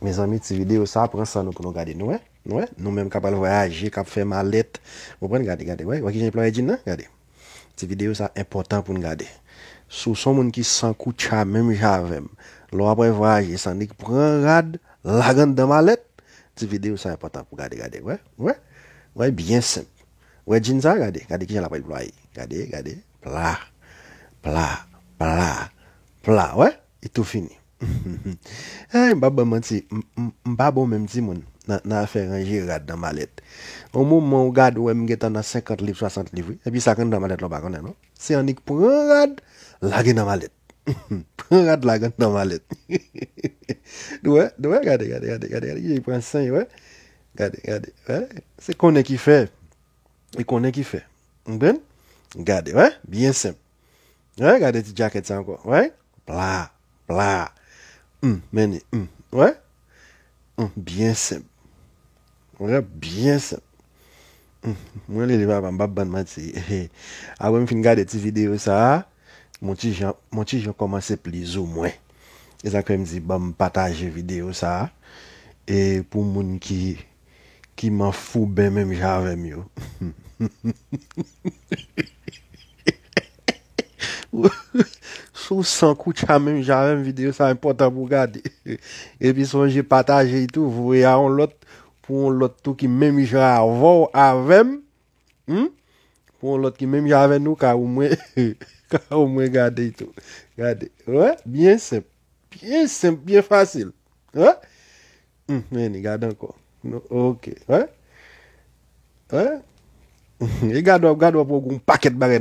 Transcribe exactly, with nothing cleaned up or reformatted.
Mezanmi, ti videyo sa pran san nou pou nou gade. Nou wè? Nou wè? Nou menm k ap al vwayaje, k ap fè malèt. Ou konprann? Gade, gade. Wè, wè kijan li plwaye djin nan? Gade. Ti videyo sa enpòtan pou n gade. Si w se yon moun ki san koutcha menm jan avè m, lè w ap al vwayaje, se annik pran rad, lage anndan malèt. Ti videyo sa enpòtan pou gade, gade. Wè? Wè? Wè, byen senp. Wè djin sa? Gade. Gade kijan l ap al plwaye. Gade, gade. Pla, pla, pla, pla. Wè? E tou fini. Hey, m pa ban manti, m, m, m pa bon menm timoun nan, nan afè ranje rad nan malèt. On moman ou gade wè m gentan nan senkant liv, swasant liv, wi. Epi sa k anndan malèt la w pa konnen, non? Se annik pran rad, lage nan malèt. Pran rad, lage anndan malèt. Nou wè, nou wè, gade, gade, gade, gade, gade, li pran sen, wè. Gade, gade, wè. Se konnen ki fè. Li konnen ki fè. Ou konprann? Gade, wè, byen senp. Wè, gade ti djakèt sa ankò. Wè? Pla, pla. Hum, men li, hum. Wè? Hum, byen senp. Wè, byen senp. Hum, mwen lele papa, m p ap ban n manti. Apre m fin gade ti videyo sa a, mon ti jan, mon ti jan kòmanse plizoumwen. E sa k fè m di, ban m pataje videyo sa a. E pou moun ki, ki manfouben menm jan avè m yo. Si w san koutcha menm jan avè m, videyo sa enpòtan pou w gade. Epi sonje pataje l tou, voye a yon lòt, pou yon lòt tou ki menm jan avè w, avè m. Hmm? Pou yon lòt ki menm jan avè nou, ka omwen, ka omwen gade l tou. Gade. Wè, byen senp. Byen senp, byen fasil. Wè? Hmm, men li, gade ankò. No, ok. Wè? Wè? E gade w, gade w ap wè yon pakèt bagay